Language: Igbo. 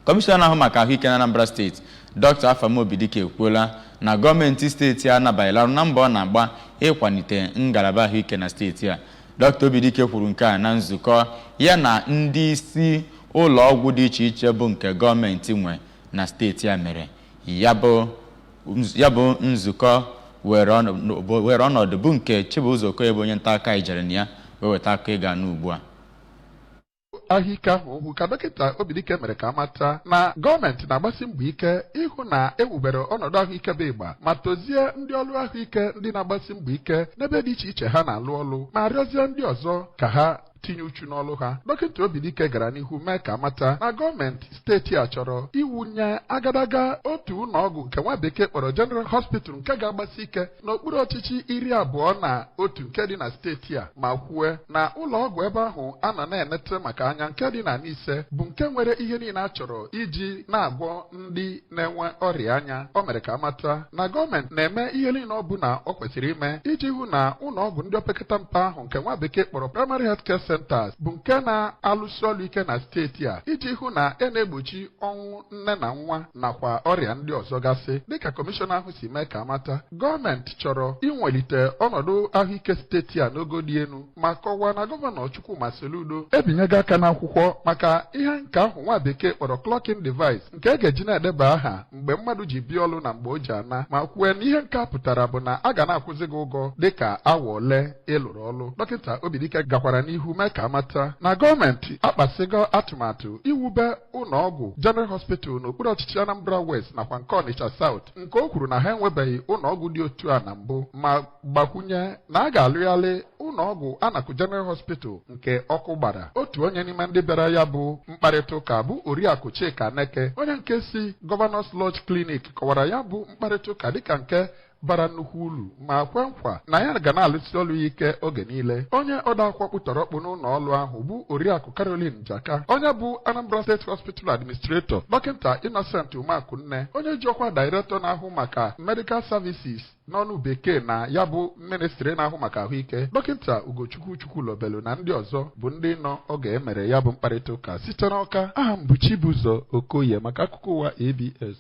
Kọmishọna na-ahụ maka ahụike na Anambra Steeti, Dr. Afam Obidike, ekwuola na gọọmenti steeti a anabanyela na mbọ ọ na-agba ịkwalite ngalaba ahụike na steeti a. Dr. Obidike kwuru nke a na nzukọ ya na ndị isi ụlọ ọgwụ dị iche iche bụ nke gọọmenti nwe na steeti a mere. Ya bụ nzukọ were ọnọdụ bụ nke Chibụzọ Okoye, bụ onye nta akụkọ anyị, jere na ya wee weta akụkọ ị ga-anụ ugbu a. Ahụike ahụ okwu ka Dọkịta Obidike mere ka amata na gọọmenti na-agbasi mbọ ike ịhụ na ewubere ọnọdụ ahụike bụ ịgba, ma tozie ndị ọrụ ahụike ndị na-agbasi mbọ ike n'ebe dị iche iche ha na-alụ ọrụ, ma rịọzie ndị ọzọ ka ha tinye uchu n'ọrụ ha. Dọkịta Obidike gara n'ihu mee ka amata na gọọmenti steeti a chọrọ iwunye agadaga otu ụlọọgwụ nke nwa bekee kpọrọ General Hospital, nke ga-agbasi ike n'okpuru ọchịchị 21 nke dị na steeti a, ma kwue na ụlọọgwụ ebe ahụ a nọ na-enete maka anya nke dị na Nise bụ nke nwere ihe niile a chọrọ iji na-agwọ ndị na-enwe ọrịa anya. O mere ka amata na gọọmenti na-eme ihe niile ọ bụla ọ kwesịrị ime iji hụ na ụlọọgwụ ndị opekata mpe ahụ nke nwa bekee kpọrọ primary health care centers bụ nke na-alụsi ọrụ ike na steeti a, iji hụ na e na-egbochi ọnwụ nne na nwa nakwa ọrịa ndị ọzọ gasị. Dịka kọmishọna ahụ si mee ka amata, gọọmenti chọrọ inwelite ọnọdụ ahụike steeti a n'ogo dị elu, ma kọwaa na Gọvanọ Chukwuma Soludo ebinyego aka n'akwụkwọ maka ihe nke ahụ nwa bekee kpọrọ clocking device, nke a ga-eji na-edeba aha mgbe mmadụ ji bịa ọlụ na mgbe o ji ana, ma kwue na ihe nke a pụtara bụ na a ga na-akwụzi gị ụgwọ dịka awa ole ị lụrụ ọlụ. Dọkịta Obidike gakwara n'ihu mee ka amata na gọọmenti akpasịgo atụmatụ iwube ụlọọgwụ General Hospital n'okpuru ọchịchị Anambra West nakwa nke Ọnịcha South, nke o kwuru na ha enwebeghị ụlọọgwụ dị otu a na mbụ, ma gbakwunye na a ga-alụgharị ụlọọgwụ Anaku General Hospital nke ọkụ gbara. Otu onye n'ime ndị bịara ya bụ mkparịta ụka bụ Oriakụ Chika Neke, onye nke si Governors Lodge Clinic, kọwara ya bụ mkparịta ụka dịka nke bara nnukwu uru, ma kwe nkwa na ya ga na-alụsi ọrụ ya ike oge niile. Onye odeakwụkwọ kpụtọrọkpụ n'ụlọ ọrụ ahụ bụ Oriakụ Caroline Jaka, onye bụ Anambra State Hospital Administrator, Dọkịta Innocent Umakunne, onye ji ọkwa Director na-ahụ maka Medical Services n'ọnụ bekee na ya bụ ministry na-ahụ maka ahụike, Dọkịta Ugochukwu Chukwulobelu, na ndị ọzọ bụ ndị nọ oge emere ya bụ mkparịta ụka. Site n'Ọka, aha m bụ Chibụzọ Okoye maka akụkọ ụwa ABS.